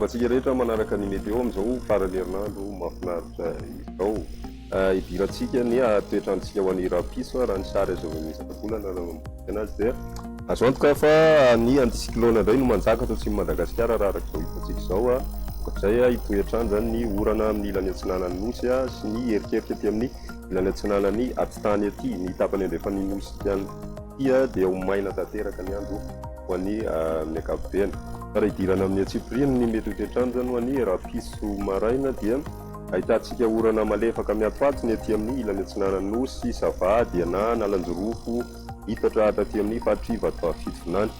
Miarahaba antsika rehetra manaraka ny Météo amin'izao faran'ny herinandro mahafinaritra izao. Hidirantsika ny toetr'androntsika ho an'ny rahampitso raha ny sary azo avy amin'ny zanabolana raha mamoaka azy dia azo antoka fa ny anticyclone indray no manjaka ato atsimon'i Madagasikara raha araka izao hitantsika izao. Ankoatr'izay hitohy hatrany izany ny orana amin'ny ilany atsinanan'ny nosy sy ny erikerika aty amin'ny ilany atsinanan'ny atitany aty. Ny tapany andrefan'ny nosy ihany koa dia ho maina tanteraka ny andro ho an'ny amin'ny ankapobeny. Fa raha hidirana amin'ny antsipiriany ny mety ho toetr'andro izany ho an'ny rahampitso maraina dia ahitantsika orana malefaka miatoato ny aty amin'ny ilany atsinanan'ny Nosy, Sava, Diana, Analanjirofo, Itatra hatraty amin'ny faritr'i Vatovavy Fitovinany.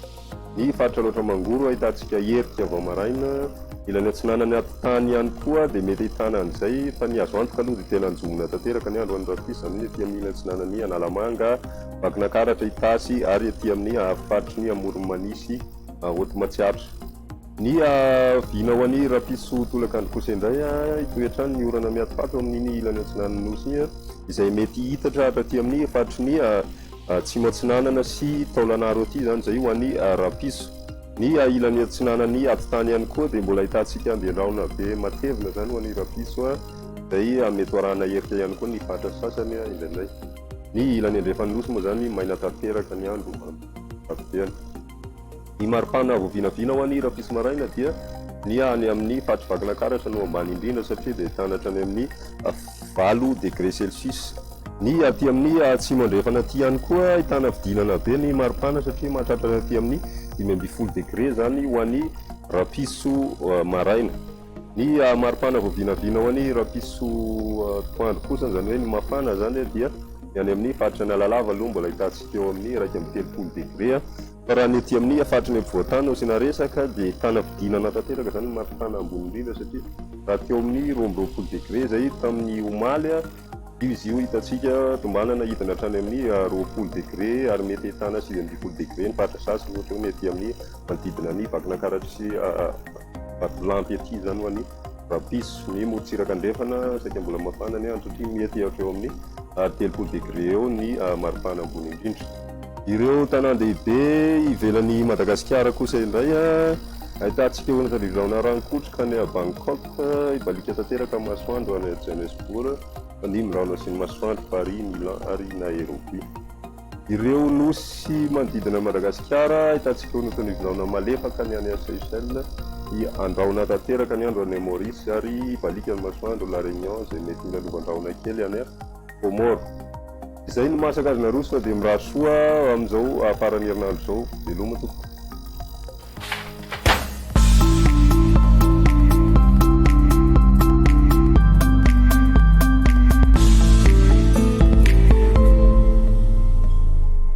Ny faritra Alaotra Mangoro ahitantsika herika vao maraina, ilany atsinanan'ny atitany ihany koa dia mety ahitana an'izay fa ny azo antoka aloha dia tena anjombona tanteraka ny andro any rahampitso izany hoe ny aty amin'ny ilany atsinanan'i Analamanga, Vakinankaratra, Itasy ary aty amin'ny faritry ny Amoron'i Mania sy Haute Matsiatra. Ny vina ho an'i rahampitso tolakandro kosa indray hitohy hatrany ny orana miatoato amin'iny ilany atsinanan'ny Nosy iny izay mety hitatra hatraty amin'ny faritry ny Atsimo atsinanana sy Taolanaro aty izany izay ho an'i Rapiso. Ny ilany atsinanan'ny atitany ihany koa dia mbola ahitantsika andian-drahona be matevina izany ho an'i Rapiso izay mety ho arahana herika ihany koa ny faritra sasany indraindray. Ny ilany andrefan'ny Nosy moa izany maina tanteraka ny andro amin'ny ankapobeny. Ny maripana vao vinavina ho an'i Rapiso maraina dia ny any amin'ny faritry Vakinankaratra no ambany indrindra satria dia ahitana hatrany amin'ny 8 degré celsius. Ny aty amin'ny atsimo andrefana aty ihany koa ahitana fidinana be ny maripana satria mahatratra aty amin'ny 15 degré izany ho an'i rahampitso maraina. Ny maripana vao vinavina ho an'i rahampitso atoandro kosa, izany hoe ny mafana izany dia ny any amin'ny faritra Analalava aloha mbola ahitantsika eo amin'ny 31 degré. Fa raha ny aty amin'ny faritry ny ampovoantany no asiana resaka dia ahitana fidinana tanteraka izany ny maripana ambony indrindra satria raha teo amin'ny 22 degré izay tamin'ny omaly io izy io hitantsika tombanana hidina hatrany amin'ny 20 degré ary mety ahitana 19 degré ny faritra sasany ohatra hoe ny aty amin'ny manodidina ny Vakinankaratra sy Vatolampy aty izany ho an'ny rahampitso. Ny morontsiraka andrefana saika mbola mafana ny andro satria mety hatreo amin'ny 30 degré eo ny maripana ambony indrindra. Ireo tanàn-dehibe ivelan'i Madagasikara kosa indray ahitantsika eo an'Antanivolaona Rankotroka any Bangkok, hibaliaka tanteraka ny masoandro any Johannesburg, Fandihy mirahona sy ny masoandro Paris, Milan ary Nairobi. Ireo nosy manodidina an'i Madagasikara ahitantsika eo Antanivolaona malefaka ny any Seychelles, andrahona tanteraka ny andro any Maurice ary hibaliaka ny masoandro La Réunion izay mety hilalovan-drahona kely any Comores. Izay no masaka azo naroso fa dia mirary soa amin'izao faran'ny herinandro izao. Veloma tompoko.